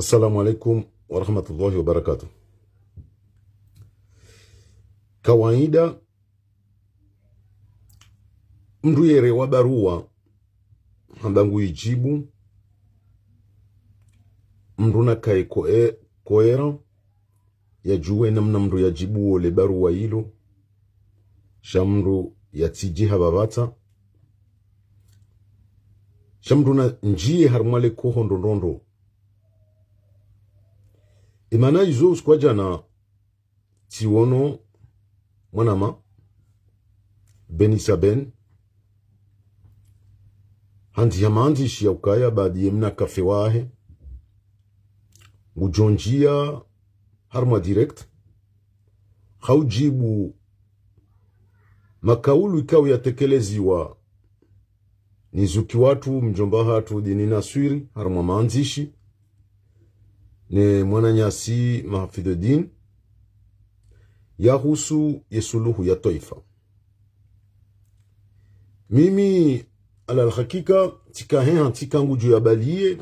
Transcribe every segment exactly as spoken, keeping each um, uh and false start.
Assalamu alaikum warahmatullahi wabarakatuh. Kawaida, mndru yerewa baruwa, hamba ngu idjibu, mndru nakaye ko-, e-, cohérent, yadjuwe namna mndru yadjibuwo le baruwa ilo, sha mndru yatsidje hapvapvatsa, sha mndru nandjiye harimwa le koho ndrondrondro. Emana izo usiku wa djana, tsiwono mwanama, Benissa Ben, handziha mandzishi ya ukaya baadhi ye mna kafe wahe, ngudjo ndjiya harimwa direct, haudjibu makaulu ikao yatekeleziwa ni zuki watru mdjomba hatru Dini Naswiri, harimwa mandzishi, ne mwananyasi Mahafidhuddin, yahusu ye suluhu ya twaifa. Mimi, ala alhakika, tsika heha, tsika ngudjo ya baliye,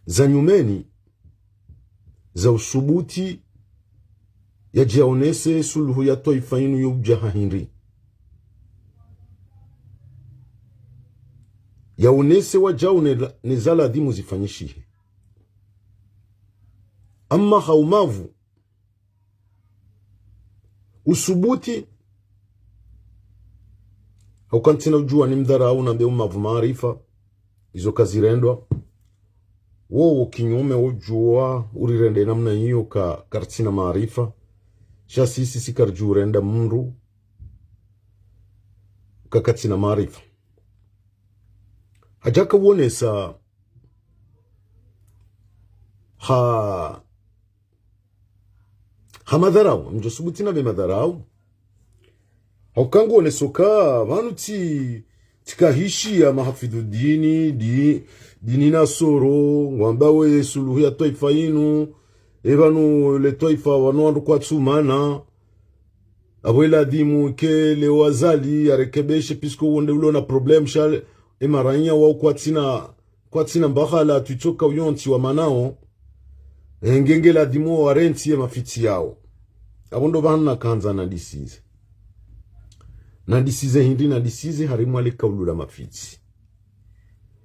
za nyumeni, za usubuti, yadje yaonese suluhu ya twaifa inu yo udja ha hindri. Yaonese wadjau ne la-, ne za ladhimu zifanyishihe. Amma ha umavu, usubuti, hauka ntsina udjuwa nimdharau nambe umavu maarifa, izo kazirendwa. Wowo kinyume wodjuwa urirende namna iyo ka kartsina maarifa. Sha sisi si karidjurenda mndru ka katsina maarifa. Hadjaka uonesa ha, ha madharau, mdjo subuti na be madharau. Hauka nguoneso ka, pvanu tsi, tsika hishiya Mahafidhuddini, di, Dini Nasoro, ngwamba we suluhu ya twaifa inu, e pvanu le twaifa wanu wandru kwatsumana, apvo iladhimu ke le wazali yarekebeshe, puisque wonde ulo na problème, sha le, e maranya wao kwatsina, kwatsina mbahala twitsoka uyontsi wa manao, e ngenge ladhimu warentsi ye mafitsi yao. Apvo ndo pvanu nakandza nadisize. Nadisize hindri, nadisize harimwa le kaulu la mafitsi.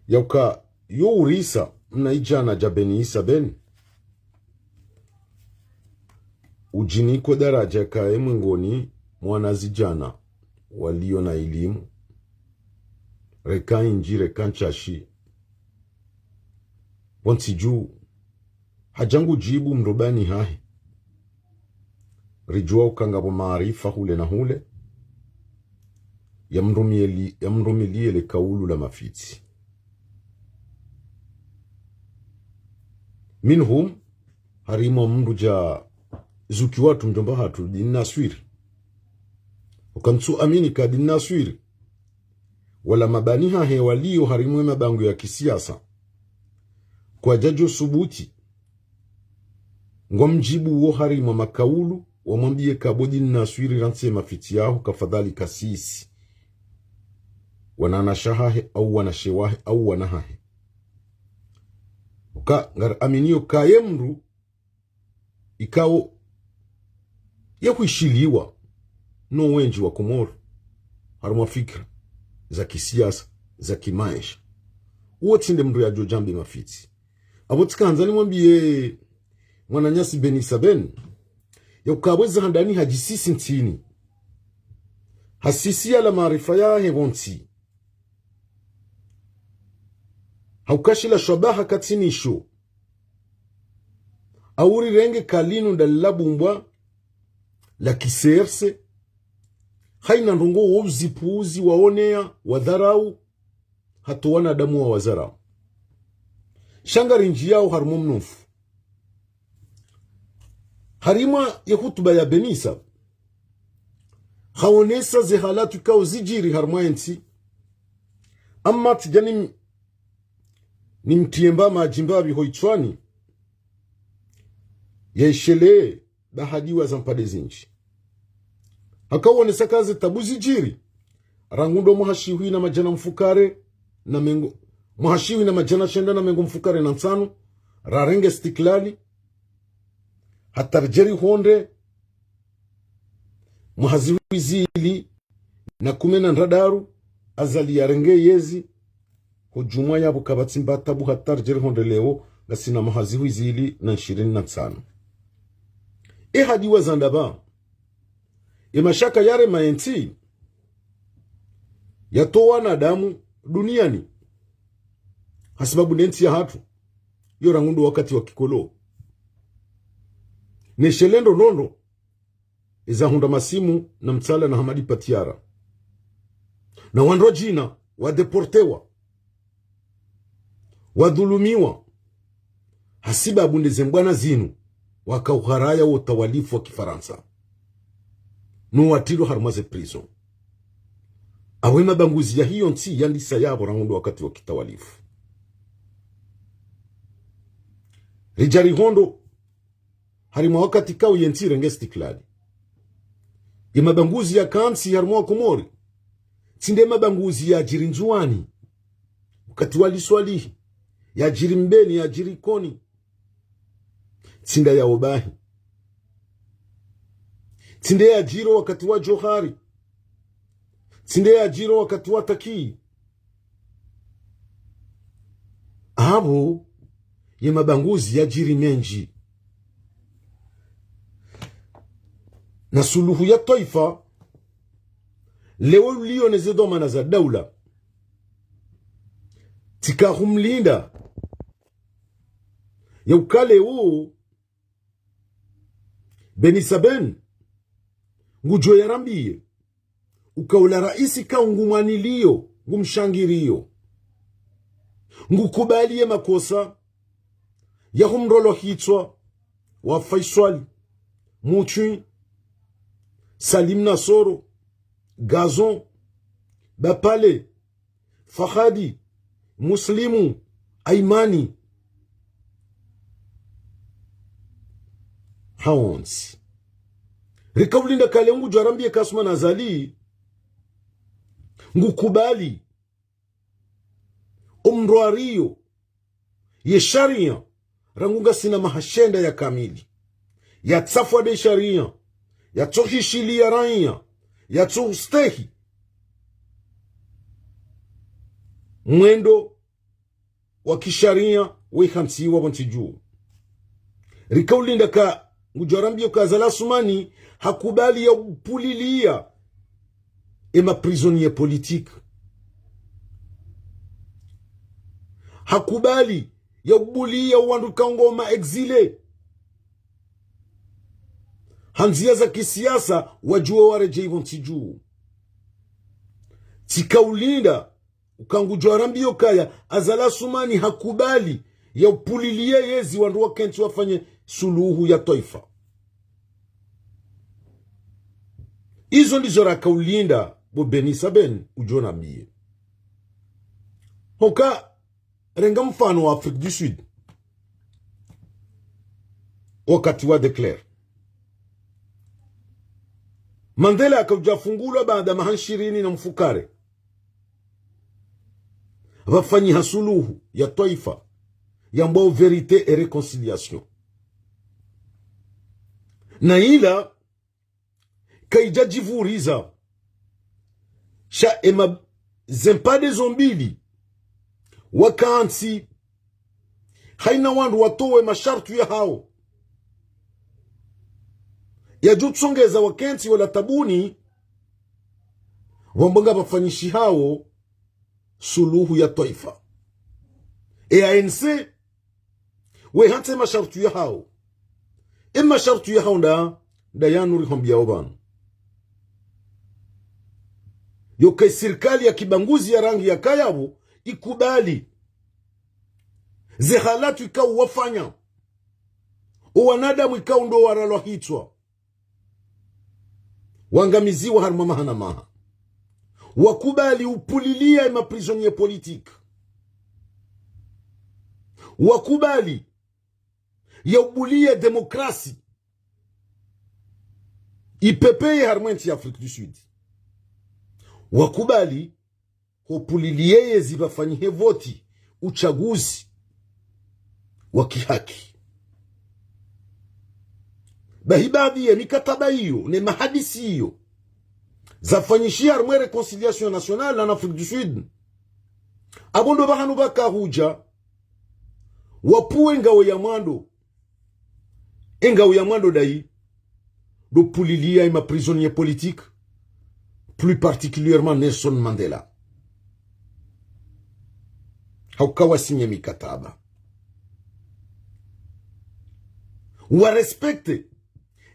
Yauka, yo urisa, mna idjana dja Benissa Ben. Udjiniko daraja kaye mwengoni mwa wanazidjana walio na ilimu. Reka indji, reka ntsashi. Pvontsi dju, hadja ngudjibu mndru bani hahe. Ridjuwa uka ngapvo maarifa hule na hule, yamrumiyeli-, yamrumiliye le kaulu la mafitsi. Minhum, harimwa mndru dja zuki watru mdjomba hatru Dini Naswiri. Uka ntsu amini ka Dini Naswiri, wala mabani hahe walio harimwa e mabangu ya kisiasa, kwadjadjo subuti, ngwamdjibu wo harimwa makaulu, wamwambiye ka bo Dini Naswiri rantsi ye mafitsi yaho, kafadhali ka sisi. Wananyasha hahe, au wanashe wahe, au wana hahe. Uka ngari aminiyo kaye mndru, ikao yahwishiliwa no wendji wa Komoro, harumwa fikira za kisiasa, za kimaesha. Uwo tsi nde mndru yadjo djambe mafitsi. Apvo tsikandza nimwambiye mwananyasi Benissa Ben, ya ukabweza handani hadjisisi ntsini. Hasisi yala maarifa yahe pvontsi. Hauka shila shwabaha katsinisho. Au rirenge ka linu nda lilabumbwa la kiserse. Haina ndrongo wo uzipuuzi waoneya, wadharau, hata wanadamu wa wazarau. Sha ngarindjiyao harimwa mnufu. Harimwa ye hutuba ya Benissa, haonesa ze halatu ikao zidjiri harimwa entsi. Amma tsidja nim-, nimtriye mba madji mbapvi ho itswani, yaishelee bahadiwa za mpande zindji. Hakaonesa ka ze tabu zidjiri, rangu ndo mwaha shihwi na madjana mfukare na mengo, mwaha shihwi na madjana shenda na mengo mfukare na ntsanu, rarenge istiklali, hata ridje rihundre mwaha zihwi zili na kume na ndraru, Azali yarenge yezi, ho djumwa yapvo kapvatsi mbatabu hata ridje rihundre leo, ngasina mwaha zihwi zili na shirini na ntsanu. Ye hadiwa za ndapvi, ye mashaka yarema yentsi, yatowa wanadamu duniani. Hasibabu ne ntsi yahatru, yo rangu ndo wakati wa kikolo. Ne shele ndrondrondro, eza hundra masimu na mtsala na Hamadi Patiara. Na wandru wadjina, wadeportewa, wadhulumiwa, hasibabu nde ze mbwana zinu, waka uharaya wo utawalifu wa kifaransa. No watrilwa harumwa ze prison. Awe mabanguzi ya hiyo ntsi yandisa yapvo rangu ndo wakati wa kitawalifu. Ridja rihundre, harimwa wakati kawu yentsi irenge istiklali, ye mabanguzi yakantsi harimwa Komori, tsi nde mabanguzi yadjiri Ndzuwani, wakati wa Ali Swalihi, yadjiri Mbeni, yadjiri Ikoni. Tsi nda yawo bahi. Tsi nde yadjiri wakati wa Djohari. Tsi nde yadjiri wakati wa Taki. Apvo, ye mabanguzi yadjiri mendji. Na suluhu ya twaifa, leo uliyo ne ze dhwamana za daula, tsika humlinda, ya ukale u, Beni Saben, ngudjo yarambiye, uka ula raisi kawu ngumwaniliyo, ngumshangiriyo. Ngukubali ye makosa ya humrolo hitswa wa Faiswali, Mutwi, Salim Nasoro, Gazon, Bapale, Fahadi, Muslimu, Aimani. Hawontsi. Rika ulinda kale ngudjo yarambiye ka Assoumani Azali, ngukubali, omndru ariyo ye sharia, rangu ngasina maha shenda ya kamili, yatsafwa nde sharia, yatsohishiliya raia, yatsohustehi mwendo wa kisharia wehantsiwa pvontsi dju. Rika ulinda ka ngudjo yarambiyo ka Azali Assoumani hakubali ya upuliliya ye ma prisonniers politiques. Hakubali ya ubuliya wandru kawu ngo ma exilés. Ha ndziya za kisiasa wadjuwe waredjeyi pvontsi dju. Tsika ulinda uka ngudjo yarambiyo kaya Azali Assoumani hakubali ya upuliliye yezi wandru wakentsi wafanye suluhu ya twaifa. Izo ndizo raka ulinda bo Beni Saben udjo nambiye. Hoka renga mfano wa Afrique du Sud. Wakati wa De Klerk, Mandela haka udja fungulwa baada maha shirini na mfukare. Pvafanyiha suluhu ya twaifa, yambwao vérité et réconciliation. Na ila kayidja djivuriza. Sha ema zempande zo mbili wakantsi, haina wandru watowe mashartu yahawo yadjo tsongeza wakentsi wala tabuni, wambe ngapvafanyishihao suluhu ya twaifa. E A N C wehantsi mashartu yahawo. E mashartu yahawo nda, nda yanu rihwambiyawo pvanu. Yoka ye sirikali ya kibanguzi ya rangi yakayapvo ikubali ze halatu ikao wafanya, o wanadamu ikao ndo waralwa hitswa, wangamiziwa harumwa maha na maha. Wakubali upuliliya ye ma prisonniers politiques. Wakubali ya ubuliya démocratie ipepeye harumwa entsi ya Afrique du Sud. Wakubali hopuliliye yezi pvafanyihe voti, uchaguzi, wa kihaki. Bahi baadhwi ye mikataba iyo, ne mahadisi iyo, zafanyishiha harumwa ye réconciliation nationale na Afrique du Sud. Apvo ndo pvahanu pvaka hudja, wapvuwe ngawo ya mwando. Ye ngawo ya mwando ndayi, ndo pvulilia ye ma prisonniers politiques, plus particulièrement Nelson Mandela. Hauka wasinya mikataba. Wa respecter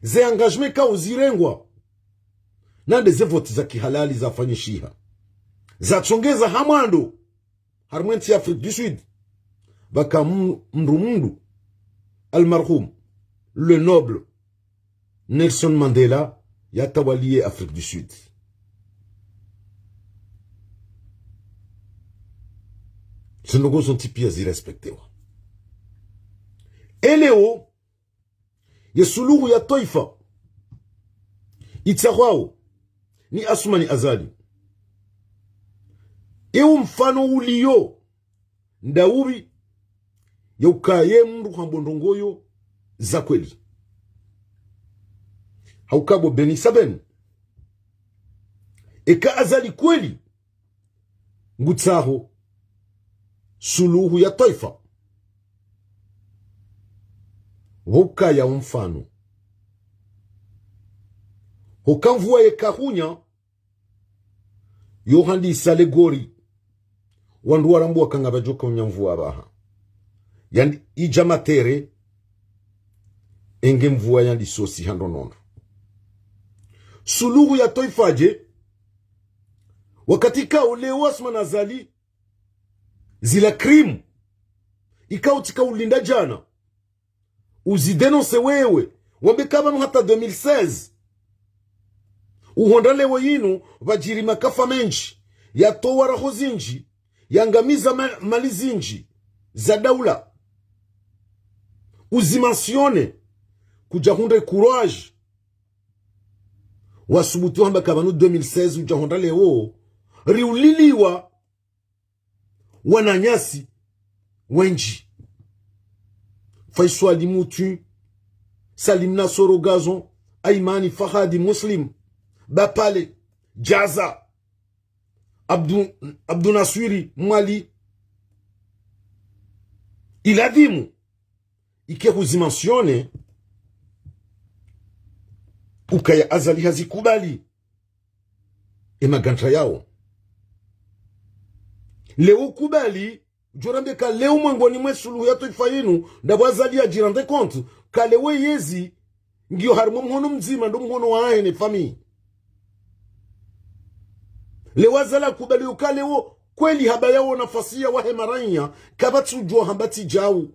ze engagement ikao zirengwa. Na nde ze vote za kihalali zafanyishiha. Zatsongeza ha mwando. Harumwa ye ntsi ya Afrique du Sud, pvaka m-, mdru mndru, almarhum, le noble Nelson Mandela, yatawaliye Afrique du Sud. Ze ndrongoo zontsi pia zirespectewa. Ye leo, ye suluhu ya twaifa itsahwao ni Assoumani Azali. Ye wo mfano uliyo ndaupvi, ya ukaya ye mndru hamba ndrongoo za kweli. Hauka bo Beni Saben, eka Azali kweli ngutsaho suluhu ya twaifa, pvo ukaya wo mfano. Hoka mvua yeka hunya, yo handisa le gori. Wandru warambua kanga pvadjoka unya mvua apvaha. Yandi idja matere, enge mvua yandi sosi ha ndro nono. Suluhu ya twaifa dje, wakati ikao leo Assoumani Azali, zila crime ikao tsika ulinda djana, uzi dénoncer wewe, wambe ka pvanu hata deux mille seize. Uhondra leo yinu, pvadjiri makafa mendji, yatowa roho zindji, yangamiza ma-, mali zindji za daula. Uzi mentionner, kudja hundre courage. Wasubutu hamba ka pvanu deux mille seize udja hondra leo, riuliliwa wananyasi wendji. Faiswali Mutu, Salim Nasoro Gazon, Aymani Fahadi Muslim, Bapale, Djaza, Abdu, Abdu Naswiri Mwali. Iladhimu ike huzi mentionner, ukaya Azali hazikubali ye magantra yao. Leo ukubali, udjo rambe ka leo mwengoni mwe suluhu ya twaifa yinu, ndapvo Azali yadji rendre compte ka leo yezi ngiyo harimwa mhono mdzima, ndo mhono wahe ne famille. Leo Azali akubali uka leo kweli hamba yawo nafasi ya wahe maranya, kapvatsi udjuwa hamba tsi djau,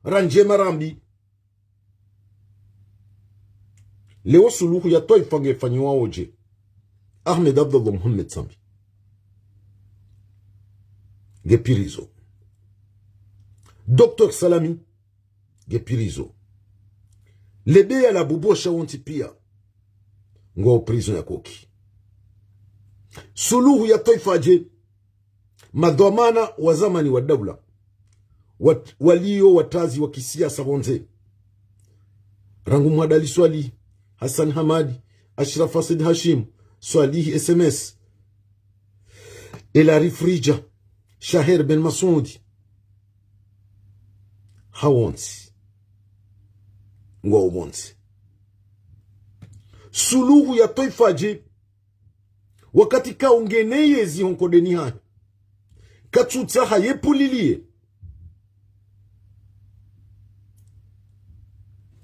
randje marambi. Leo suluhu ya twaifa ngefanyiwao dje? Ahmed Abdallah Mohamed Sambi nge prison. Docteur Salami nge prison. Lebeya la Bubosha wontsi pia ngwao prison ya Koki. Suluhu ya twaifa dje? Madhwamana wa zamani wa daula, wat-, waliyo watazi wa kisiasa pvondze, rangu Mwad Ali Swalihi, Hassan Hamadi, Ashraf Said Hashim, Swalihi S M S, Elari Frija, Shaher Ben Masudi, hawontsi ngwao pvondze. Suluhu ya twaifa dje? Wakati kaungene yezi ho nkodeni hahe, katsutsaha yepuliliye.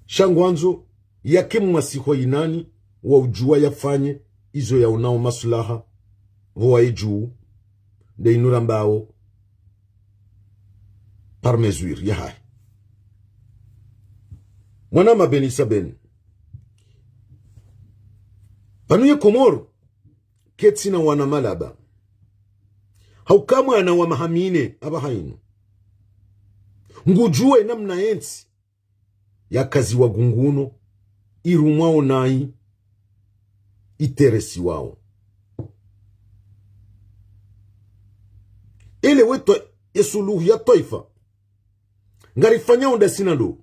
Sha ngwandzo yake mmasihwa yinani wa udjuwa yafanye izo yaonao maslaha pvo waye djuu, nde inu rambao par mesure yahahe. Mwanama Beni Saben, pvanu ye Komoro ketsina wana malaba. Hauka mwana wa maha mine apvaha inu ngudjuwe namna yentsi yakaziwa gunguno, irumwao nayi, iteresiwao. Ele wetwa ye suluhu ya twaifa Ngarifanyao ndasi na ndo.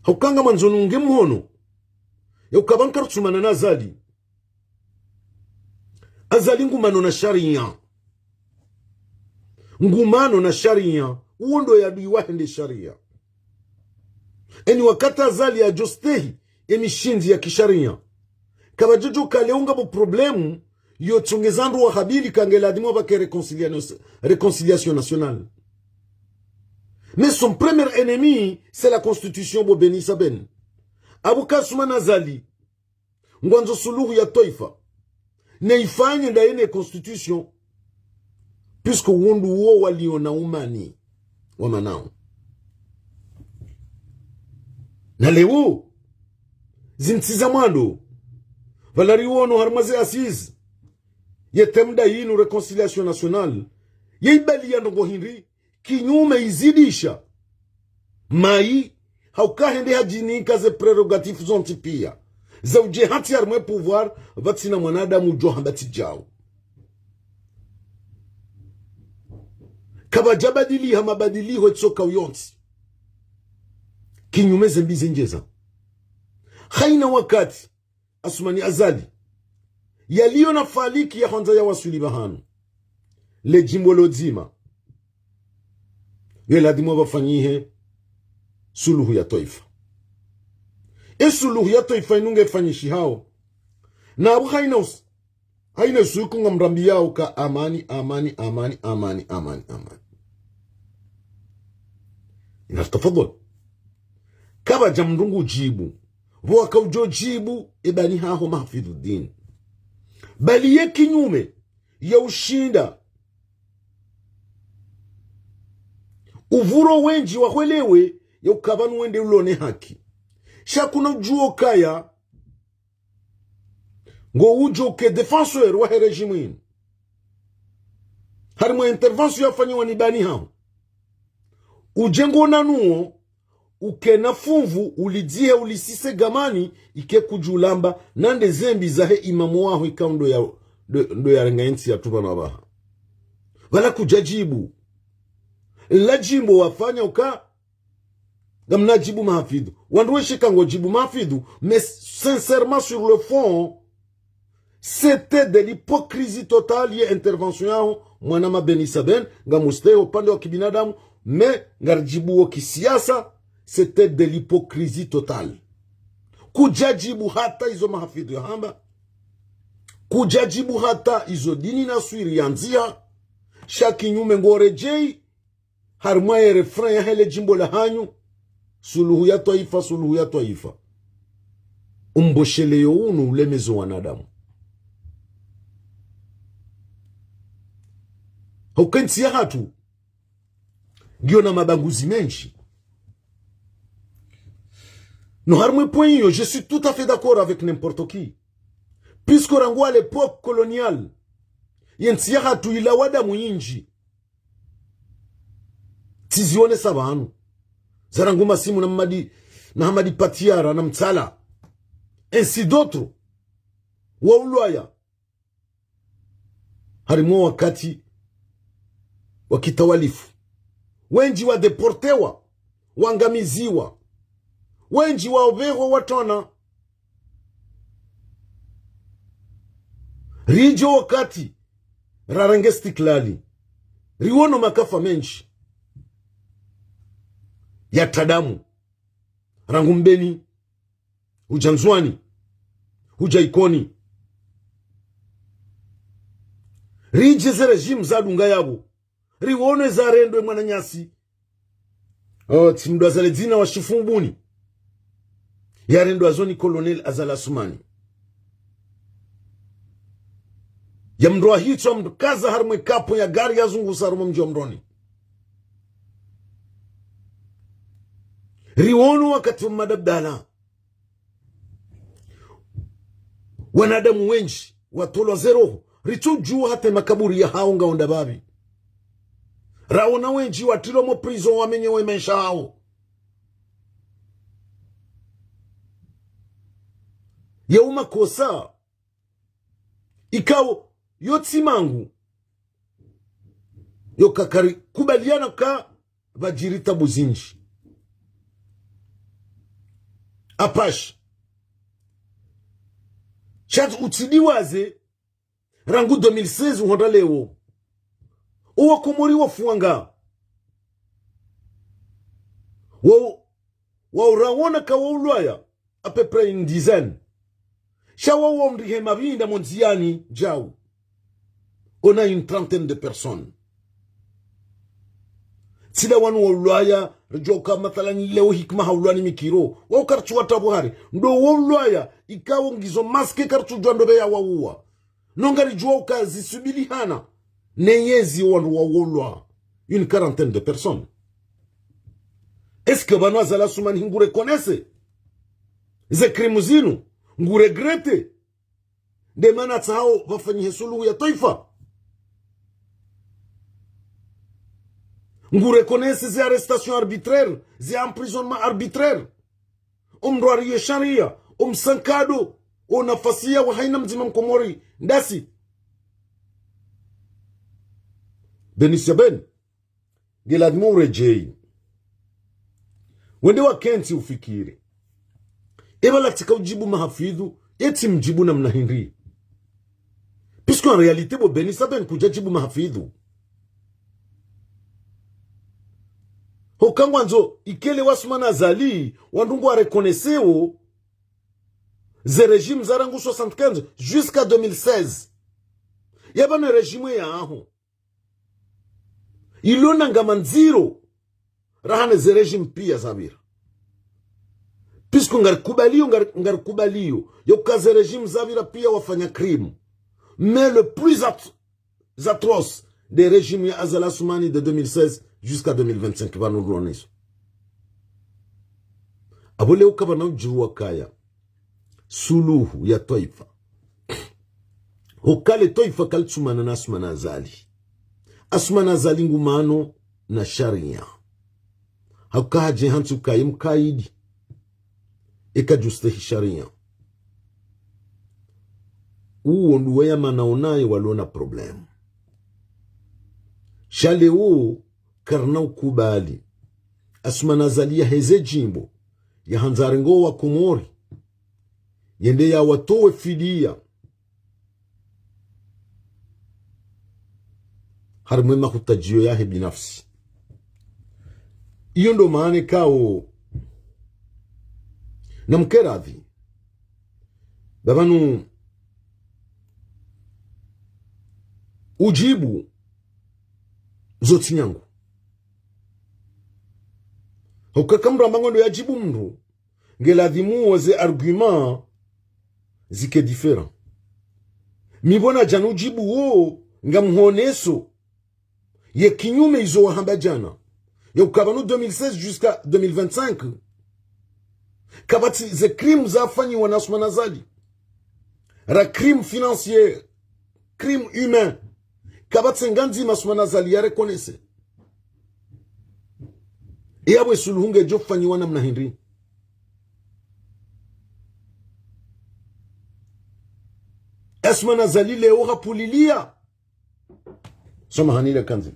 Hauka ngamwandzo nunge mhono. Ya ukaya nkarutsumana na Azali. Azali ngumano na sharia. Ngumano na sharia. Uwo ndo ye adui wahe nde sharia. Eni wakati Azali yadjostehi emishindzi ya kisharia, kapvadjodjo kale ungapvo problème yo tsongeza ndru wa kabili, ka nge ladhimu pvake réconcilia-, réconciliation nationale. Mais son premier ennemi, c'est la constitution bo Beni Saben. Abu Kasuma na Azali, ngwandzo suluhu ya twaifa. Ne ifanye ndaye ne constitution. Puisque wundru wo walio na umani wa manao. Na leo, zintsi za mwando, pvala riwono harumwa ze assises, ye thème nda yinu réconciliation nationale, ye ibali ya ndrongo hindri, kinyume izidisha. Mayi, hauka hende hadjinika ze prérogatives zontsi pia. Za udje hantsi harumwa e pouvoir, pvatsina mwanadamu udjo hamba tsi djau. Kapvadja badiliha mabadiliho etsoka uyontsi. Kinyume ze mbi zendjeza. Haina wakati, Asumani Azali, yalio na faliki ya hwandza ya waswili pvahanu. Le djimbo lo dzima. Ye ladhimu pvafanyihe suluhu ya twaifa. E suluhu ya twaifa inu nge fanyishihao. Na abu haina us-, haina usiku ngamrambiyao ka amani, amani, amani, amani, amani, amani. Ina tafadhali. Kapvadja mndru ngu djibu. Pvo waka udjo djibu, ebani haho Mahafidhuddin. Bali ye kinyume, ya ushinda. Uvuro wendji wahwelewe, ya ukaya pvanu wende ulone haki. Sha kuna udjuo kaya, ngo udjo ke défenseur wahe régime inu. Harimwa intervention yafanyiwa ni bani haho. Udje ngo nanuo, ukena funvu, ulidzihe, ulisise gamani, ike kudjulamba, nande ze mbi zahe imamu waho ikao ndo ya, ndo, ndo yarenga entsi yatru pvanu apvaha. Pvala kudja djibu. La djimbo wafanya uka, ngamna djibu Mahafidhu. Wandru wesheka ngo djibu Mahafidhu, mais sincèrement sur le fond, c'était de l'hypocrisie totale ye intervention yaho, mwana ma Beni Saben, ngamustehi upande wa kibinadamu, mais ngaridjibuo kisiasa, c'était de l'hypocrisie totale. Kudja djibu hata izo Mahafidhu yahamba. Kudja djibu hata izo Dini Naswiri yandzia. Sha kinyume ngo redjei, harimwa ye refrain yahe le djimbo la hanyu, suluhu ya twaifa, suluhu ya twaifa. Umbosheleyo unu ulemezo wanadamu. Hauka entsi yahatru, ngiyo na mabanguzi mendji. No harimwa e point iyo, je suis tout à fait d'accord avec n'importe qui. Puisque rangu à l'époque coloniale, ye ntsi yahatru ilawa damu nyindji. Tsizionesa pvanu. Za rangu Masimu na Mmadi, na Hamadi Patiara na Mtsala. Ainsi d'autres. Wa ulwaya. Harimwa wakati wa kitawalifu. Wendji wa déportewa, wangamiziwa. Wendji wa oveho watona. Ridjo wakati rarenge istiklali, riwono makafa mendji ya tadamu, rangu Mbeni, hudja Ndzuani, hudja Ikoni. Ridje ze régime zadunga yapvo, riwono eza rendwe mwananyasi. Oh, tsimdwaza le dzina wa Shifumbuni. Yarendwa zo ni Colonel Azali Assoumani. Yamndrwa hitswa mkaza harimwa e capot ya gari yazungusa harumwa mdji wa Moroni. Riwono wakati wa Mmadi Abdallah. Wanadamu wendji watolwa ze roho, ritsudjuwa hata makaburi yahawo ngayo ndapvi. Raona wendji watrilwa mo prison wamenyewa e maesha yahawo. Yao makosa ikao yo tsi mangu. Yo kakari kubaliana ka pvadjiri tabu zindji. Apash. Sha utsidiwaze, rangu deux mille seize uhonda leo. Owakomori wafuwa nga. Wa, wa urawona ka wa ulwaya, à peu près une dizaine. Sha wa wa mrihe mapvinda mo ndziyani djau. On a une trentaine de personnes. Tsi nda wanu wa ulwaya, ridjuwa uka mathalani leo hikima ha ulwani mikiro. Wa uka ritsuwa tabu hari. Ndo wa ulwaya, ikao ngizo masque karitsudjuwa ndo pveya wa uwa. No ngaridjuwa uka zisubilihana. Ne yezi wandru wa wolwa. Une quarantaine de personnes. Est-ce que pvanu Azali Assoumani ngu reconnaître ze crime zinu? Ngu regretter? Nde mana tsahao pvafanyihe suluhu ya twaifa. Ngu reconnaître ze arrestation arbitraire, ze emprisonnement arbitraire. Omndru ariye sharia, omsankado, o nafasi ya wa haina mdzima mkomori, ndasi. Benisia Ben, nge ladhimu uredjeyi. Wende wakentsi ufikiri. Eba latsika udjibu Mahafidhu, etsi mdjibu namna hindri. Puisque en réalité, bo Benisia Ben kudja djibu Mahafidhu. Hoka ngwandzo, ikele wa Assoumani Azali, wandru ngwa reconnaître wo, ze régime za rangu soixante-quinze jusqu'à deux mille seize. Yaba ne régime ya aho. Ilo na ngama ndziro, raha ne ze régime pia zapvira. Puisque ngarikubaliyo, ngari-, ngarikubaliyo, yoka ze régime zapvira pia wafanya crime. Mais le plus at-, atroce, nde régime ya Azali Assoumani de deux mille seize jusqu'à deux mille vingt-cinq, pvanu ruloniso. Abo leo kapvana udjiru wakaya suluhu ya twaifa. Hoka le twaifa kalitsumana na Assoumani Azali. Assoumani Azali ngumano na sharia. Hauka hadje hantsi ukaye mkaidi. Eka djustehi sharia. Uwo nduwe ya mana onaye walo na problème. Sha leo karina ukubali Assoumani Azali yaheze djimbo, yahandza arenge owakomori, yende yawatowe fidiya. Harimwa e mahutadjiyo yahe binafsi. Iyo ndo maana ikao, na mkeradhi, pvapvanu udjibu zo tsi nyangu. Hoka ka mndru amba ngondo yadjibu mndru, nge ladhimu wo ze argument zike différent. Mi pvo nadja nudjibu wo, ngamhoneso ye kinyume izo wahamba djana. Ya uka pvanu deux mille seize jusqu'à deux mille vingt-cinq, kapvatsi ze crime zafanyiwa na Assoumani Azali. Ra crime financier, crime humain. Kapvatsi nga ndzima Assoumani Azali ya reconnaître. Iyapvo e suluhu ngedjo fanyiwa namna hindri? Assoumani Azali leo hapvuliliya. Soma hanile kanzi.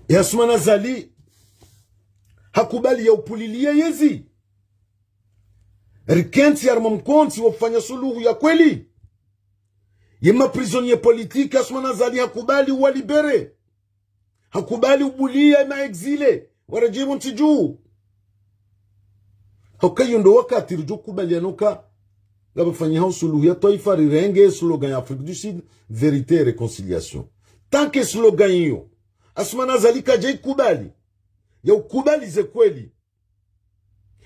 Ya Assoumani Azali hakubali ya upvuliliya yezi. Rikentsi harimwa mkontsi wa ufanya suluhu ya kweli. Ye ma prisonniers politiques Assoumani Azali hakubali uwa libérer. Hakubali ubuliya ma exilés, waredjeyi pvo ntsi dju. Hoka iyo ndo wakati ridjo kubaliana uka ngapvafanyihao suluhu ya twaifa, rirenge slogan ya Afrique du Sud, vérité et réconciliation. Tant que slogan iyo Assoumani Azali kadja ikubali, ya ukubali ze kweli,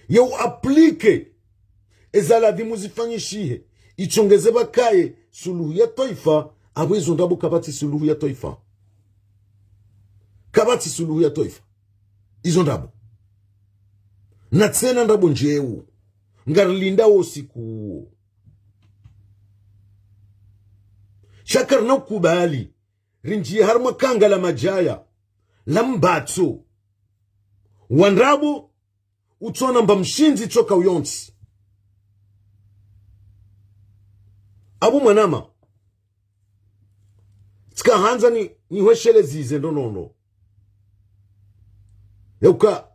ya uappliquer eza ladhimu zifanyishihe, itsongeze pvakaye suluhu ya twaifa, apvo izo ndrabo kapvatsi suluhu ya twaifa. Kapvatsi suluhu ya twaifa. Izo ndrabo. Na tsena ndrabo ndjeu. Ngarilinda wo usiku uwo. Sha karina ukubali rindjiye harimwa kanga la madjaya, la mbatso. Wandrabo, utsona mba mshindzi tsoka uyontsi. Apvo mwanama, tsika handza ni, nihwesheleze ze ndrongoo. Yauka,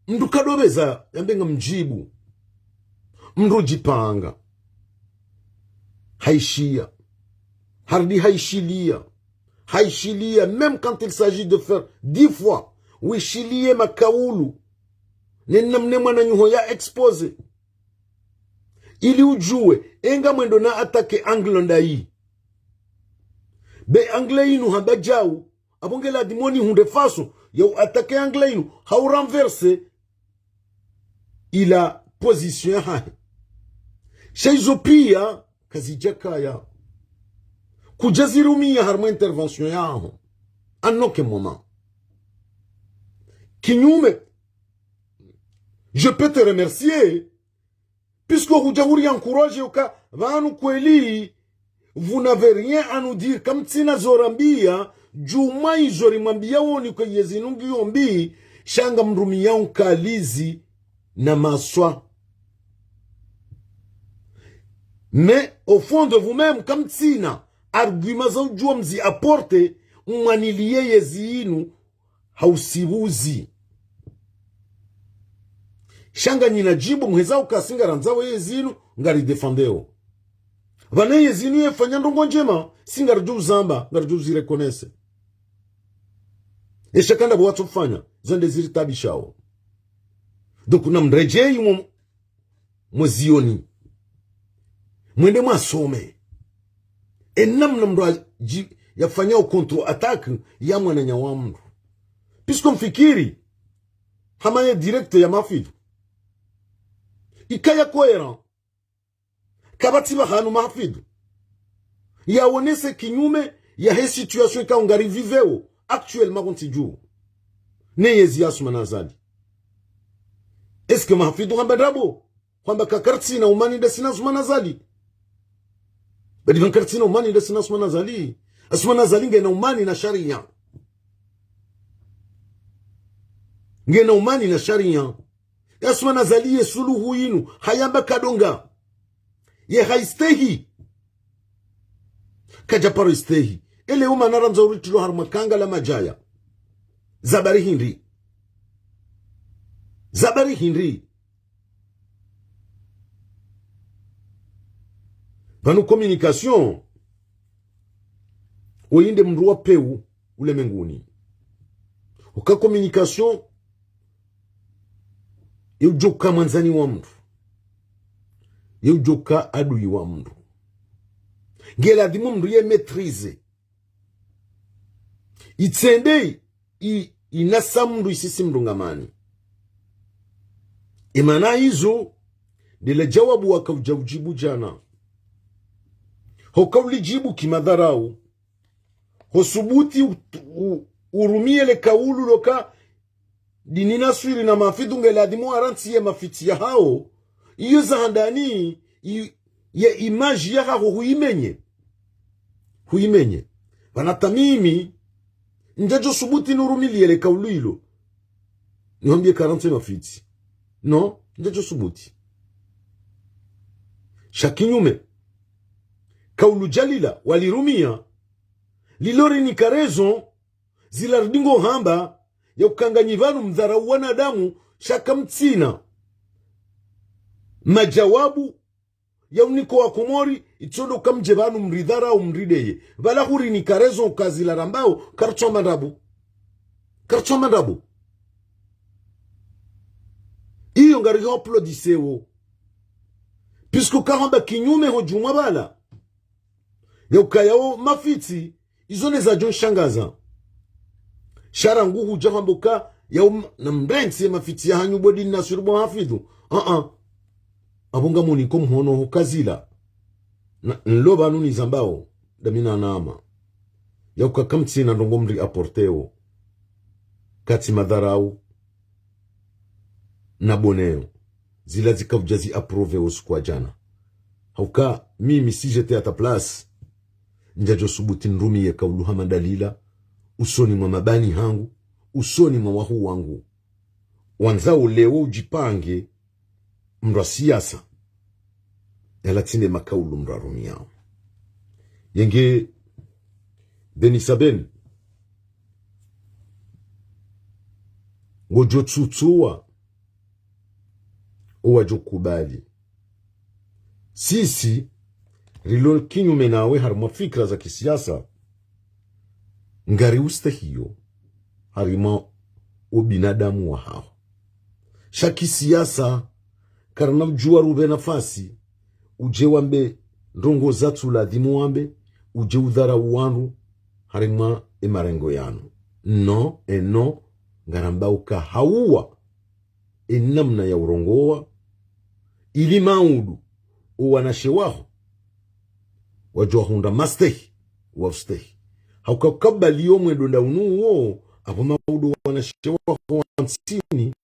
mndru kadopveza yambe ngamdjibu. Mndru udjipanga. Haishiya. Harudi haishiliya. Haishiliya, même quand il s'agit de faire dix fois, wishiliye makaulu. Ne namna mwananyaho ya exposé. Ili udjuwe, enga mwendo na attaquer angle ndayi. Be angle inu hamba djau, apvo nge ladhimu nihundre façon ya u attaquer angle inu, hau renverser ila position yahahe. Sha izo piya, kazidjakaya. Kudjazirumiya harumwa intervention yaho. À aucun moment. Kinyume, je peux te remercier, puisque hudja huri encourager uka, pvanu kweli, vous n'avez rien à nous dire. Kamtsina zo rambiya, djumwa izo rimwambiya woni kwe yezi nungi yombi, sha ngamrumiya unkalizi na maswa. Mais au fond de vous-même, kamtsina argument za udjuwa mzi apporter, mwaniliye yezi inu, hausibuzi. Sha nganyina djibu muheza uka si ngarandzao yezi inu, ngari défendeo. Pvanu yezi inu yefanya ndrongoo ndjema, si ngaridjo uzamba, ngaridjo uzi reconnaître. Esha kanda pvo watsofanya, zo nde ziritabishao. Donc, namredjeyi mwo, mwe zioni. Mwende mwasome. E namna mndru adji-, yafanyao contre-attaque ya mwananya wa mndru. Puisque mfikiri, hama ye directeur ya Mahafidu. Ikaya cohérent. Kapvatsi pvahanu Mahafidu yaonese kinyume yahe situation ikao ngari viveo actuellement kontsi dju. Ne yezi ya Assoumani Azali. Est-ce que Mahafidu hamba ndrabo? Hwamba ka kartsina umani nda si na Assoumani Azali. Badi pvanu kartsina umani nda si na Assoumani Azali. Assoumani Azali ngena umani na shariya. Ngena umani na shariya. Assoumani Azali ye suluhu inu, hayamba kadonga. Ye haistehi. Kadja paro istehi. Ele uma narandzo uritilo harumwa kanga la madjaya. Za bari hindri. Za bari hindri. Pvanu communication, oyinde mndru wa peu ulemenguni. Uka communication, yeudjoka mwandzani wa mndru. Yeudjoka adui wa mndru. Nge ladhimu mndru ye maîtrise. Itsende i, inasa mndru isisi mndru ngamani. Imana izo, ndile djawabu waka udja udjibu djana. Hoka ulidjibu kimadharau. Hosubuti u, u, urumiye le kaulu loka dini naswiri na Mahafidu nge ladhimu arantsiye mafitsi yahao. Iyo za handani, i, ye image yahaho huimenye. Huimenye. Pvanu hata mimi, ndjadjo subuti nurumiliye le kaulu ilo. Nihwambiye karantsi mafitsi. Non, ndjadjo subuti. Sha kinyume. Kaulu djalila, walirumiya. Lilo rinika raison, zila ridingo hamba, ya uka nganyi pvanu mdharau wanadamu, sha kamtsina. Madjawabu, ya uniko wa Komori, itsondo kamdje pvanu mridharau mrideye. Pvala hurinika raison uka zila rambao, kartsoma ndrabo. Kartsoma ndrabo. Iyo ngari ho applaudissewo. Puisque kahamba kinyume ho djumwa pvala. Ya ukaya o mafitsi, izo ne zadjo nshangaza. Sha rangu hudja hamba uka, ya um, namrentsi ye mafitsi yahanyu bo dini naswiri bo Mahafidu. Ah, ah. Apvo ngamoniko mhono ho kazila. Na, nlo pvanu nizambao, damina nama. Ya uka kamtsina ndrongoo mri apporteo. Katsi madharau. Na boneo. Zila zika udja zi approuvé usiku wa djana. Hauka, mimi si j'étais à ta place. Ndjadjo subuti nrumiye kaulu hama dalila. Usoni mwa mabani hangu. Usoni mwa wahuu wangu. wandzao leo udjipange mndru wa siasa, yala tsi nde makaulu mndru arumiyao. Yenge Benissa Ben, ngodjo tsutsuwa, owadjo kubali. Sisi, rilo kinyume nawe harimwa fikira za kisiasa, ngari ustehiyo harimwa ubinadamu wahaho. Sha kisiasa, karina udjuwa rupve nafasi, udje wambe ndrongo zatsu ladhimu wambe, udje udharau wandru harimwa emarengo yanu. No, e no, ngaramba uka hauwa enamna ya urongowa, ili maudu owanashe waho wadjuwa hundra mastehi, wa ustehi. Hauka ukabali yo mwendo nda unu uwo, apvo maudu owanashe waho wa ntsini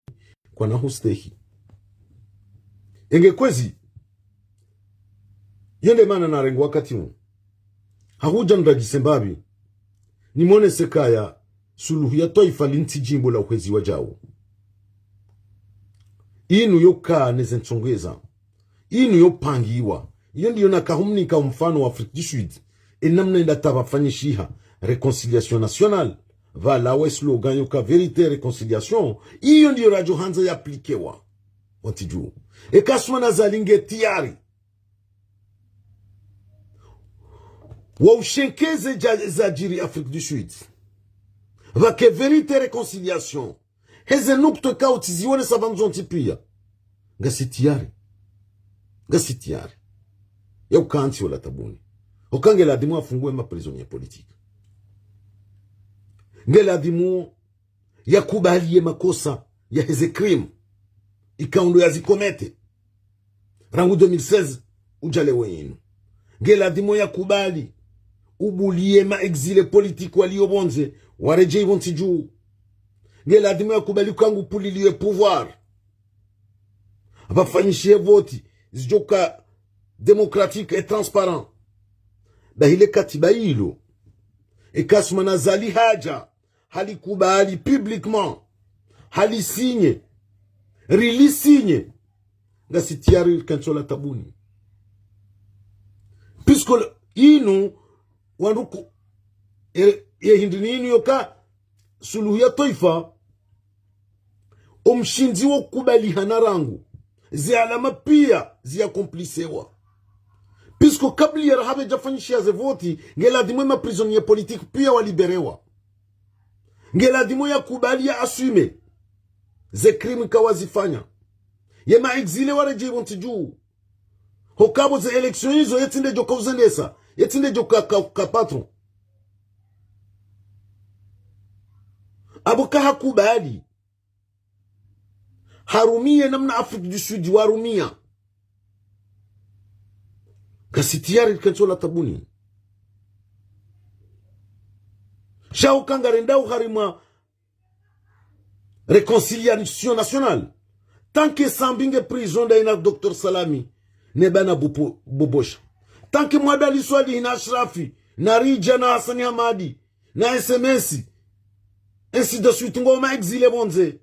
kwana hustehi. Enge kwezi, yende mana narengo wakati unu. Hahudja ndradjise mbapvi, nimonese kaya Suluhu ya Twaifa lintsi djimbo la uhezi wadjau. Inu yoka neze ntsongeza. Inu yopangiwa. Iyo ndiyo nakahumnika umfano wa Afrique du Sud. Enamna enda tapvafanyishiha réconciliation nationale. Pvala we slogan yoka vérité, réconciliation. Iyo ndiyo radjo handza ya aplikewa. Wanti dju. Eka Assoumani Azali nge tiyari wa ushenkeze dja-, zadjiri Afrique du Sud. Pvake vérité, réconciliation. Heze nukta kauti zionesa pvanu zontsi piya. Ngasi tiyari. Ngasi tiyari. Ya ukantsi wala tabuni. Oka nge ladhimu afunguwe ma prisonniers politiques. Nge ladhimu yakubali ye makosa ya heze crime ikao ndo yazikomete rangu deux mille seize udja leo inu. Nge ladhimu yakubali ubuliye ma exilés politiques waliyo pvondze, waredjeyi pvontsi dju. Nge ladhimu yakubali uka ngu puliliwe pouvoir. Pvafanyishihe voti zidjoka démocratique et transparent. Bahi le katiba ilo, eka Assoumani Azali hadja, halikubali publiquement, halisinye, rilisinye, ngasi tiyari rikantsi ola tabuni. Puisque le, inu, wandru ku, e, ye hindri ni inu yoka, Suluhu ya Twaifa, omshindzi wo kubalihana rangu, ze alama piya ziyakomplisewa. Puisque kabla ya raha pvwadjafanyishiha ze voti, nge ladhimu ema prisonniers politiques piya waliberewa. Nge ladhimu yakubali ya assumer ze crime ikao wazifanya. Yema exilés waredjeyi pvontsi dju. Hokapvo ze élections izo, yetsi nde djoka uzendesa, yetsi nde djoka ka, ka patron. Apvo kahakubali. Harumiye namna Afrique du Sud warumiya. Ngasi tiyari rikantsi ola tabuni. Sha uka ngarendao harimwa réconciliation nationale. Tant que Sambi nge prison nda yina Docteur Salami, ne bana Bupo-, Bobosha. Tant que Mwadali Swalihi na Ashrafi, na Ridja na Hassani Hamadi, na S M S, ainsi de suite, ngo ma exilés pvondze.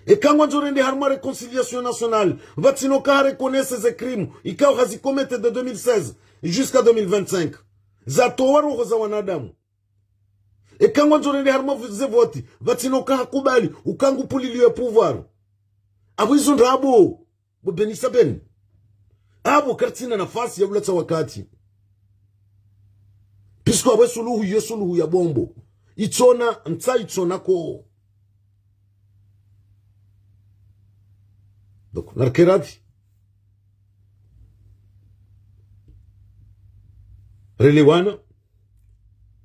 Eka ngwandzo rende harimwa réconciliation nationale, pvatsina uka hareconnaître ze crime ikao hazikomete de deux mille seize jusqu'à deux mille vingt-cinq. Zatowa roho za wanadamu. Eka ngwandzo rende harimwa ze voti, pvatsina uka hakubali uka ngu puliliwe pouvoir. Apvo izo ndrabo, bo Benissa Ben. Apvo karitsina nafasi ya ulatsa wakati. Puisque apvo suluhu yo suluhu ya bombo. Itsona, ntsa itsona ko. Donc, narike radhi. Relewana.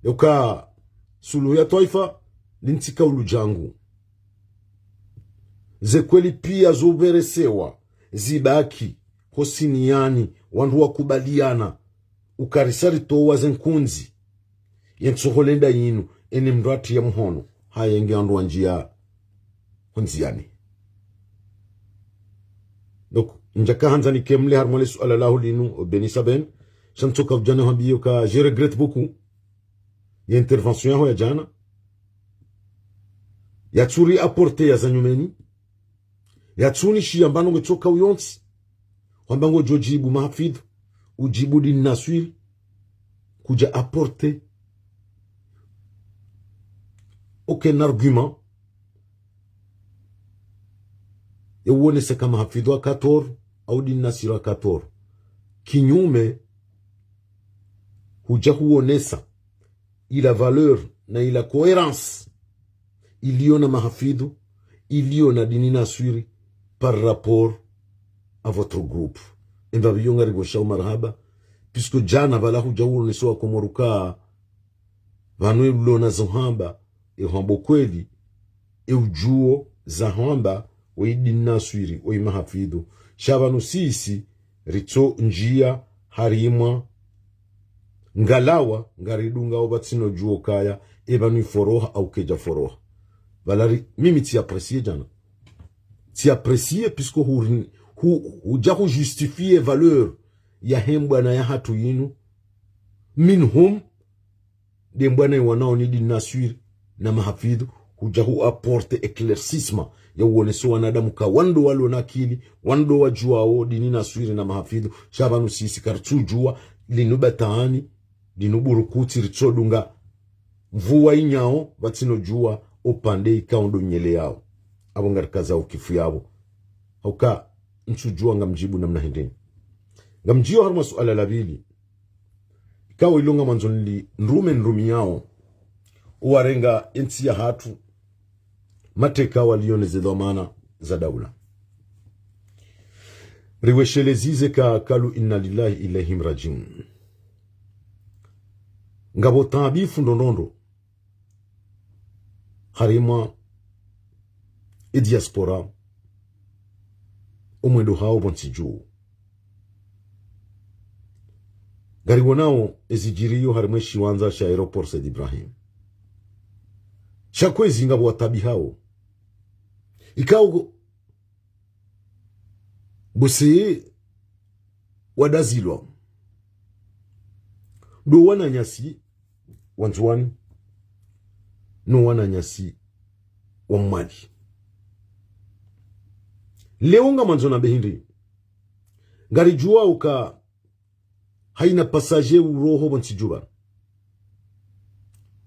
Yoka Suluhu ya Twaifa, lintsi kaulu djangu. Ze kweli piya zo pveresewa, zibaki, ho siniyani, wandru wakubaliana, uka risa ritowa ze nkundzi. Ye ntsohole nda yinu, eni mndru atriya muhono, hayenge wandru wandjiya ho ndziyani. Donc, ndjaka handza nikemle harimwa le suala laho linu, Benissa Ben, sha ntsoka udjana hambiyo ka, je regrette beaucoup ye intervention yaho ya djana. Yatsuri apporter ya za nyumeni. Yatsunishiya mbano ngetsoka uyontsi. Hwamba ngodjo djibu mahafidhu, udjibu Dini Naswiri, kudja apporter aucun argument ya uonesa ka mahafidhu aka tort, au Dini Naswiri aka tort. Kinyume, hudja huonesa ila valeur na ila cohérence iliyo na mahafidhu, iliyo na Dini Naswiri par rapport à votre groupe. Emba biyo ngari boshao marahaba, puisque djana pvala hudja huonesa wa Komori ka pvanu elona zo hamba, e hwamba kweli, e udjuo za hamba, oyi Dini Naswiri, oyi mahafidhu. Sha pvanu sisi, ritso ndjia harimwa ngalawa, ngaridungao pvatsina udjuo kaya, e pvanu iforoha au kedja foroha. Pvala ri, mimi tsi apprécier djana. Tsi apprécier, puisque hu, hu, hudja hu justifier valeur ya hembwana ya hatru yinu. Minhum, nde mbwana iwanao ni Dini Naswiri na mahafidhu, hudja hu apporter éclaircissement ya uonesa wanadamu ka wandru walo na akili, wandru wadjuao Dini Naswiri na mahafidhu, sha pvanu sisi karitsudjua, linu batwani, linu burukutsi ritsodunga, mvua inyao, pvatsina udjua, opvande ikao ndo nyele yao. Apvo ngarikazao kifu yapvo. Hauka, ntsudjua ngamdjibu namna hindrini. Ngamdjio harumwa suala la pvili. Ikao ilo ngamandzo nili ndrume ndrumiyao, owarenga entsi ya hatru mateka, walio ne ze dhwamana za daula. Riwesheleze ze ka kalu inna lillahi ilayhim rajiun. Ngapvo taabifu ndrondrondro harimwa e diaspora, omwendo hao pvontsi dju. Ngariwonao ezidjiriyo harimwa eshiwandza sha aéroport Said Ibrahim. Sha kwezi ngapvo wataabihao. Ikao bose wadazilwa ndo wananyasi wa Ndzuwani, no wananyasi wa Mwali. Leo ngamandzo nambe hindri, ngaridjuao uka haina passage uroho pvontsi dju pvanu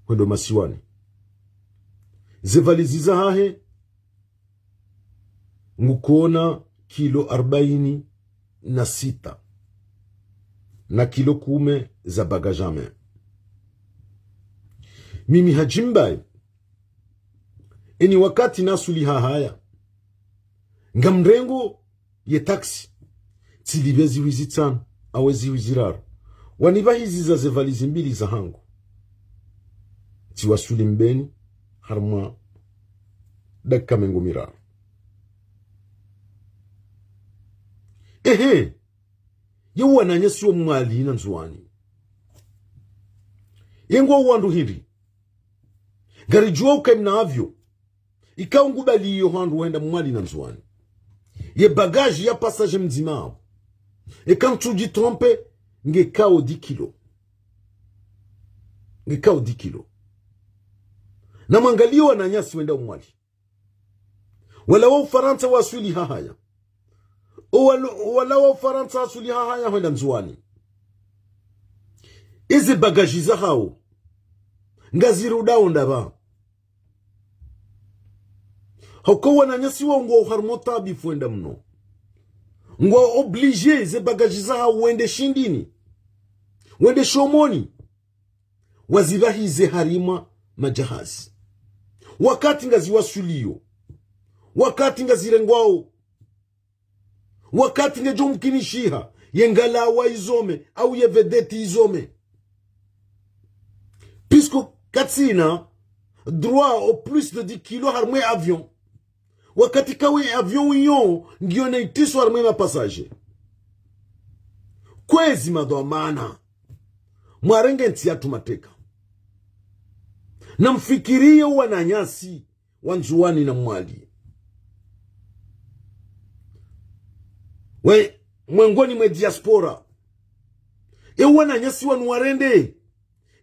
hwendo masiwani. Ze valizi zahahe ngukona kilo arbaini na sita na kilo kume za bagage à main. Mimi hadjimbaye, eni wakati nasuli hahaya, ngamrengo ye taxi, tsilipve zihwi zitsanu, au ezihwi ziraru. Wanipvahiziza ze valizi mbili zahangu. Tsiwasuli Mbeni, harimwa dakika mengo miraru. Ehe, ye wananyasi wa Mwali na Ndzuwani. Ye ngwao wandru hindri. Ngaridjuao uka mna avion. Ikao ngubaliyo hwandru hwenda Mwali na Ndzuwani. Ye bagage ya passage mdzima apvo, eka ntsudji tromper, ngekao dix kilos. Ngekao dix kilos. Namwangaliye wananyasi wenda Mwali. Wala wa Ufarantsa waswili hahaya. Owala, owala wa Ufarantsa waswili hahaya hwenda Ndzuwani. Eze bagage zahao ngazirudao ndapvi? Hauka wananyasi wao ngwao harimwa taabifu wenda mno. Ngwao obligé ze bagage zahao wende Shindini, wende Shomoni, wazipvahize harimwa madjahazi. Wakati ngaziwaswiliyo, wakati ngazirengwao, wakati ngedjo mkinishiha ye ngalawa izome, au ye vedette izome. Puisque katsina droit au plus de dix kilos harimwa e avion. Wakati kawe avion iyo ngiyo na itriso harimwa e ma passagers. Kwezi madhwamana, mwarenge ntsi yatru mateka. Namfikiriye wananyasi wa Ndzuwani na Mwali. We, mwengoni mwe diaspora. E wananyasi wanu warende.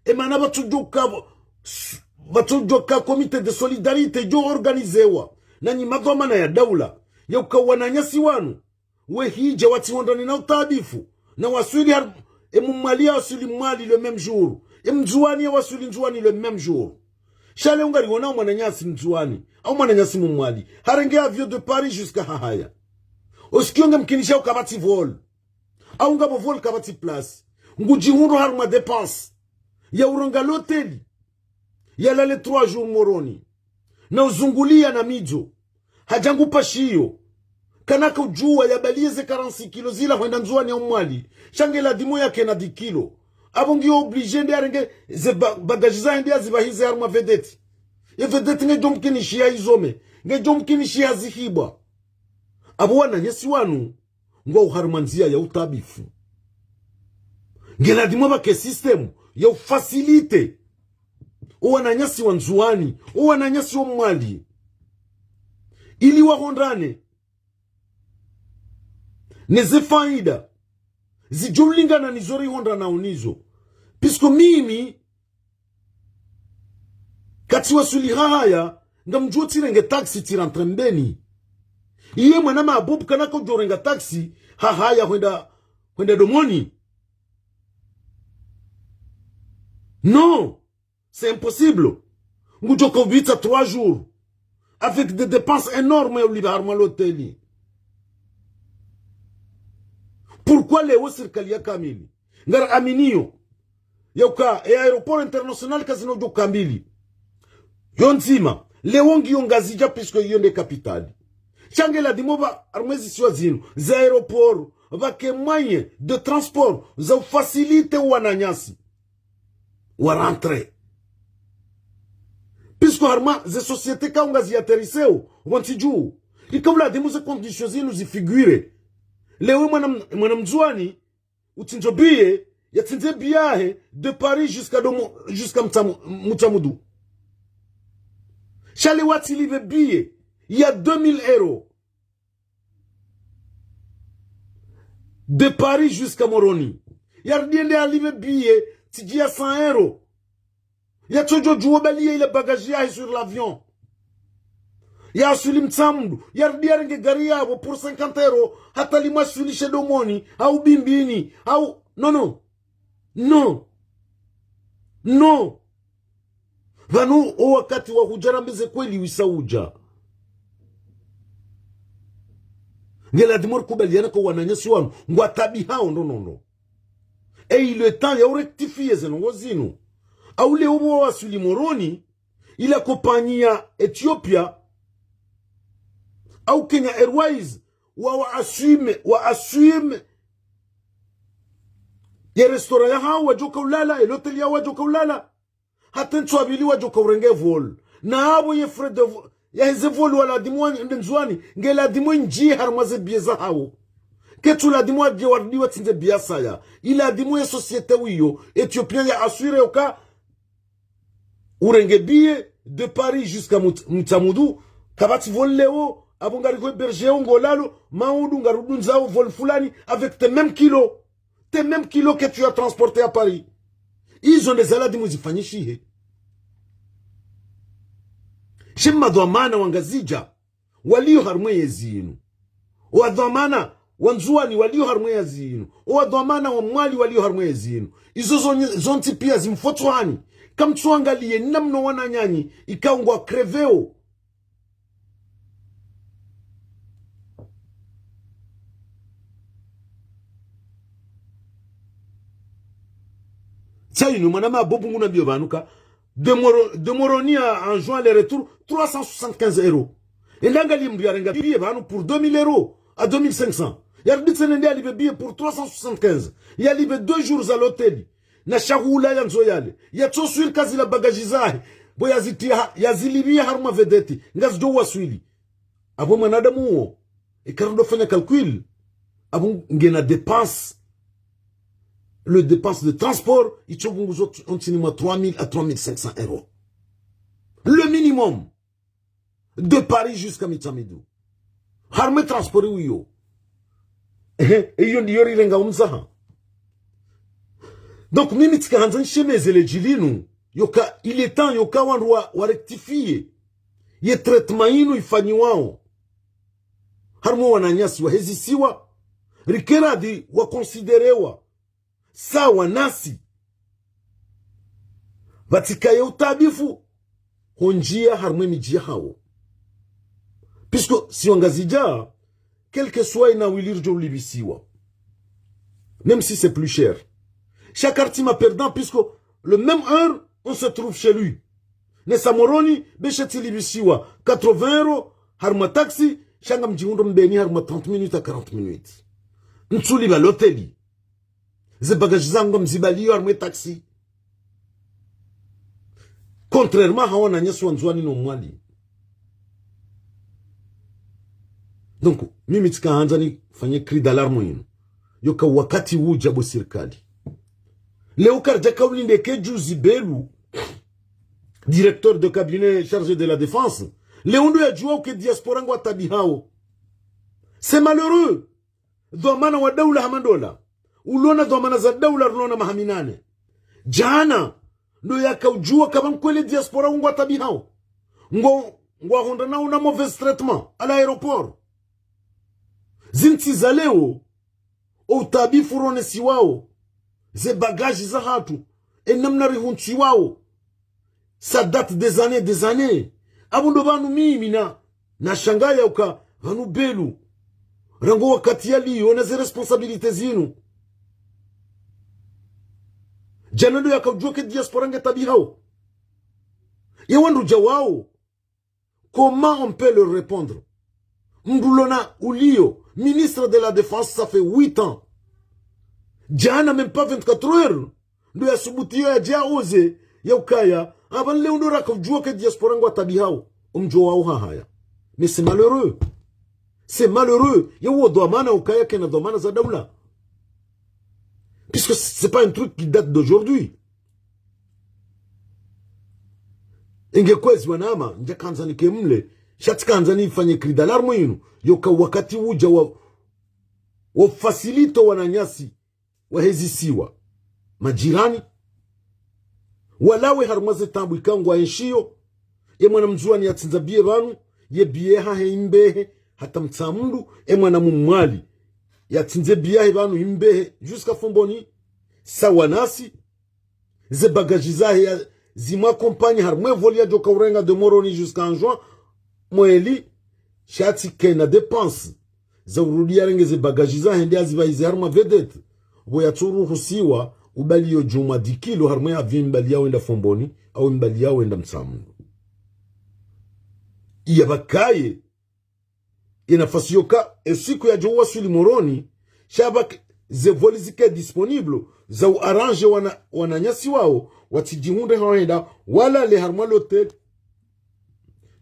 E mana pvatsudjuka pvo, s-, Pvatso djoka comité de solidarité djo organizewa na nyi madhwamana ya daula, ya uka wananyasi wanu wehidja watsihondrane na utaabifu, na waswili har-, e Mmwali ya waswili Mwali le même jour, e Mndzuwani ya waswili Ndzuwani le même jour. Sha leo ngariwona mwananyasi Mndzuwani, au mwananyasi Mmwali, harenge avion de Paris jusqu'à Hahaya. Est-ce que nge mkinisha uka kapvatsi vol? Au ngapvo vol kapvatsi place. Ngudjihundro harumwa dépense ya urenga loteli, yalale trois jours Moroni, na uzunguliya na midzo. Hadja ngu pashiyo, kana kaudjuwa yabaliye ze quarante-six kilos zila hwenda Ndzuwani ya Mmwali. Sha nge ladhimu yakena dix kilos. Apvo ngiyo obligé nde yarenge ze ba-, bagages zahe nde yazipvahize harumwa vedette. Ye vedette ngedjo mkinishiha izome, ngedjo mkinishiha zihibwa. Apvo wananyasi wanu ngwao harumwa ndziya ya utaabifu. Nge ladhimu pvwake système ya ufacilité o wananyasi wa Ndzuwani, o wananyasi wa Mmwali, ili wahondrane ne ze faida zidjo ulingana nizo rihondranao nizo. Puisque mimi, kati waswili Hahaya, ngamdjuo tsirenge taxi tsirentre Mbeni. Iye mwana mabubu kana kaudjo renga taxi Hahaya hwenda, hwenda Domoni? Non, c'est impossible. Ngudjo kaubitsa trois jours avec des dépenses énormes ya ulipva harumwa loteli. Pourquoi leo sirikali ya kamili ngara aminiyo ya uka e aéroport international kazina udjo kambili yo ndzima, leo ngiyo Ngazidja, puisque iyo nde capitale? Sha nge ladhimu pvwa harumwa ezisiwa zinu, za aéroport, pvwake moyen de transport za ufacilité wananyasi wa rentrée. Puisque harumwa ze société kaunga zi atterrisseo pvontsi dju, ika uladhimu ze conditions zinu zifigure. Leo mwana m-, mwana Mndzuwani utsindzo billet, yatsindze billet yahe de Paris jusqu'à Domo-, jusqu'à Mtsamu-, Mutsamudu. Sha leo watsilipve billet ya deux mille euros de Paris jusqu'à Moroni. Yarudi yende yalipve billet tsidji ya cent euros. Yatsodjo djuwa baliya ile bagage yahe sur l'avion, yaswili Mtsamudu, yarudi yarenge gari yapvo pour cinquante euros, hata limwaswilishe Domoni, au Bimbini, au, non, non. Non. Non. Pvanu o wakati wa hudja rambe ze kweli wisa udja. Nge ladhimu rikubaliane ka wananyasi wanu ngwataabihao ndrongoo. Et il est temps ya urectifier ze ndrongoo zinu. Au leo pvo waswili Moroni, ila kompanyi ya Ethiopia au Kenya Airways wa, wa assume, wa assume ye restaurant yahao wadjoka ulala, ye loteli yahao wadjoka ulala. Hata ntsu ya pvili wadjoka urenge vol. Na apvo ye frais de vo-, yaheze vol waladhimu wende Ndzuwani, nge ladhimu indjiye harumwa ze billet zahao. Ketsu ladhimu wadje warudi watsindze billet saya. Iladhimu ye société wiyo, Ethiopia, ya assurer uka urenge billet de Paris jusqu'à Mut-, Mutsamudu, kapvatsi vol leo, apvo ngariko hébergéo ngolalo, maudu ngarudundzao vol fulani, avec tes mêmes kilos. Tes mêmes kilos que tu as transportés à Paris. Izo nde zaladhimu zifanyishihe. Sha madhwamana wa Ngazidja waliyo harumwa yezi inu. O wadhwamana wa Ndzuwani waliyo harumwa yezi inu. O wadhwamana wa Mwali waliyo harumwa yezi inu. Izo zon-, zontsi piya zimfotsohani. Kamtsuangaliye namna wananyanyu ikao ngwa crevéo. Tsi inu mwana mabubu ngunambiyo pvanu ka, de Moro-, de Moroni à, en juin aller-retour, trois cent soixante-quinze euros. Enda angaliye mndru yarenga billet pvanu pour deux mille euros à deux mille cinq cents. Yarudi tsena nde yalipve billet pour trois cent soixante-quinze. Yalipve deux jours za loteli. Na shahula yandzo yale. Yatsoswili ka zila bagage zahe. Pvo yazitiya ha-, yazilipviya harumwa vedette. Ngazidjo waswili. Apvo mwanadamu uwo, eka ndo fanya calcul, apvo ngena dépense. Le dépense de transport, itso pvunguzo t-, ontsini mwa trois mille à trois mille cinq cents euros. Le minimum. De Paris jusqu'à Mutsamudu. Harumwa transport wiyo. Ehe, iyo ndiyo rirenga umzaha. Donc, mimi tsika handza nshemeze le dji linu. Yoka, il est temps yoka wandru wa, wa rectifier ye traitement inu ifanyiwao harumwa wananyasi wahe zisiwa, rike radhi wa considérewa sawa nasi. Pvatsikaye utabifu, hondjia harumwa emidji yahawo. Puisque si Wangazidja, quel que soit ina wili ridjo ulipvisiwa, même si c'est plus cher, sha kartsi ma perdant, puisque le même heure, on se trouve chez lui. Nesa Moroni, be shetsi lipvisiwa quatre-vingts euros harumwa taxi, sha ngamdjihundro mbeni harumwa trente minutes à quarante minutes. Ntsulipva loteli. Ze bagages zangu ngamzibaliyo harumwa taxi. Contrairement ha wananyasi wa Ndzuwani no Mwali. Donc, mimi tsika handza nifanye cri d'alarme inu. Yoka wakati udja bo sirikali. Leo karidja kaulinde ke juzi Belu, directeur de cabinet chargé de la défense. Leo ndo yadjuwa uke diaspora ngwatabihao. C'est malheureux. Dhwamana wa daula hama ndola. Ulona dhwamana za daula rulona maha minane. Djana, ndo yakaudjuwa kaba nkweli diaspora ngwatabihao. Ngo, ngwahondra na una mauvais traitement à l'aéroport. Zintsi za leo, o utabifu ronesiwao, ze bagages zahatru, e namna rihuntsiwao, ça date des années, des années. Apvo ndo pvanu mimi na, nashangaya uka pvanu Belu, rangu wakati yaliyo na ze responsabilités zinu. Djana ndo yakaudjuwa ke diaspora ngetabihao. Ye wandru djawao, comment on peut leur répondre? Mndru lona uliyo ministre de la Défense, ça fait huit ans. Djana, même pas vingt-quatre heures, ndo yasubutiyo yadje yaoze, yaukaya, apva leo ndo rakaudjuwa ke diaspora ngwatabihao, omdjo wao hahaya. Mais c'est malheureux. C'est malheureux. Ye wo dhwamana ukaya kena dhwamana za daula. Puisque c'est pas un truc qui date d'aujourd'hui. Inge kwezi wanama, ndjaka handza nike mle, sha tsika handza nifanye cri d'alarme inu, yoka wakati udja wa, wa faciliter wananyasi wahe zisiwa, majirani, walawe harumwa ze taabu ikao ngwaenshiyo. Ye mwana Mndzuwani yatsindza billet pvanu, ye billet yahahe imbehe hata Mtsamdu, ye mwana Mmwali yatsindze billet yahe pvanu imbehe jusqu'à Fomboni, sawa nasi. Ze bagages zahe ya, zimwa accompagner harumwa e vol yadjoka urenga de Moroni jusqu'à Anjouan, mweli, sha tsi kena dépense za urudi yarenge ze bagages zahe nde yazipvahize harumwa vedette. Pvo yatsuruhusiwa ubaliyo djumwa dix kilos harumwa e avion imbaliyawo yenda Fomboni, au imbaliyawo yenda Mtsamdu. Iya pvakaye ye nafasi yoka, e siku yadjo waswili Moroni, sha pvaka ze vol zike disponible, za u arranger wana, wananyasi wao, watsidjihundre hawenda, walale harumwa loteli.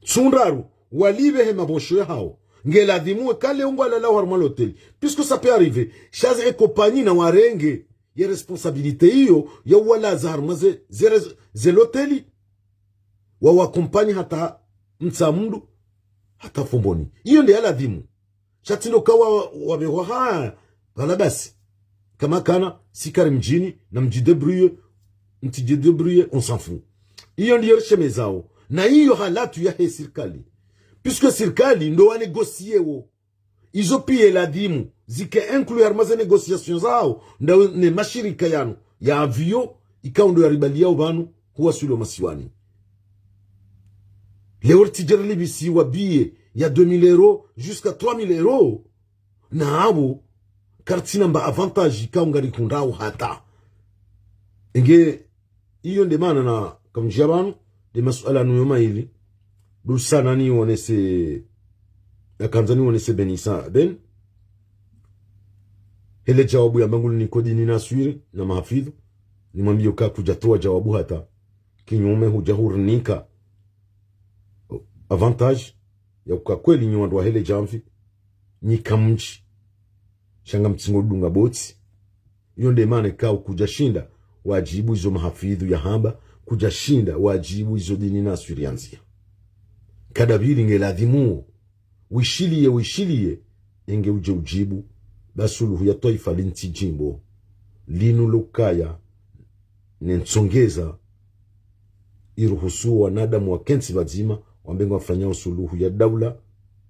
Tsundraru, walipve he mabosho yahao. Nge ladhimu eka leo ngwalalao harumwa loteli. Puisque ça peut arriver, sha ze e compagnie na warenge ye responsabilité iyo ya uwalaza harumwa ze, ze, ze loteli. Wa, wa accompagner hata Mtsamdu, hata Fomboni. Iyo nde ya ladhimu. Sha tsi ndo ka wa, wapvehwa ha, pvala basi. Kama kana, si kari mdjini, na mdji débrouiller, mtsidji débrouiller, on s'en fout. Iyo ndiyo rishemezao. Na iyo halatu yahe sirikali. Puisque sirikali ndo wa négocier wo. Izo piya ladhimu zike inclus harumwa ze négociations zao, ndawo ne mashirika yanu ya avion, ikao ndo yaribaliyao pvanu huwaswili o masiwani. Leo ritsidje rilipvisiwa billet ya deux mille euros jusqu'à trois mille euros. Na apvo, karitsina mba avantage ikao ngarihundrao hata. Inge, iyo nde mana na kamdjiya pvanu, nde masuala yanu yo mayili, ndo usana niwonese, nakandza niwonese Benisa Ben. Hele djawabu yamba ngulinikao Dini Naswiri na Mahafidhu, nimwambiyo ka kudjatowa djawabu hata. Kinyume hudja hurinika avantage ya uka kweli nyi wandru wa hele djamvi, nyi kamdji, sha ngamtsingo dunga botsi. Iyo nde mana ikao kudjashinda wadjibu izo Mahafidhu yahamba, kudjashinda wadjibu izo Dini Naswiri yandzia. Kadapvili nge ladhimu, wishiliye, wishiliye, inge udje udjibu, ba suluhu ya twaifa lintsi djimbo. Linu lokaya, ne ntsongeza, iruhusu wanadamu wakentsi pvadzima, wambe ngwafanyao suluhu ya daula,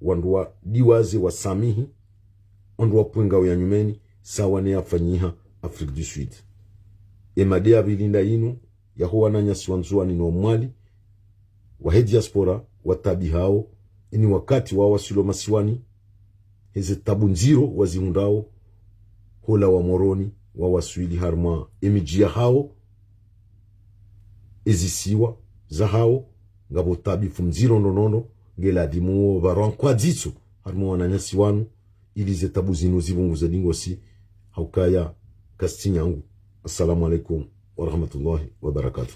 wandru wadiwaze wasamihi, wandru wapvwe ngao ya nyumeni, sawa ne yafanyiha Afrique du Sud. Emada ya pvili nda inu, yaho wananyasi wa Ndzuwani no Mwali, wahe diaspora, wataabihao, ini wakati wawaswili masiwani, heze taabu ndziro wazihundrao, hula wa Moroni, wawaswili harumwa emidji yahao, ezisiwa zahao, ngapvo taabifu ndziro nonono, ngeladhimu wo pvarwa nkwadzitso harumwa wananyasi wanu, ili ze taabu zinu zipvunguze dingosi, haukaya kazitsi nyangu. Assalamu alaikum warahmatullahi wabarakatuh.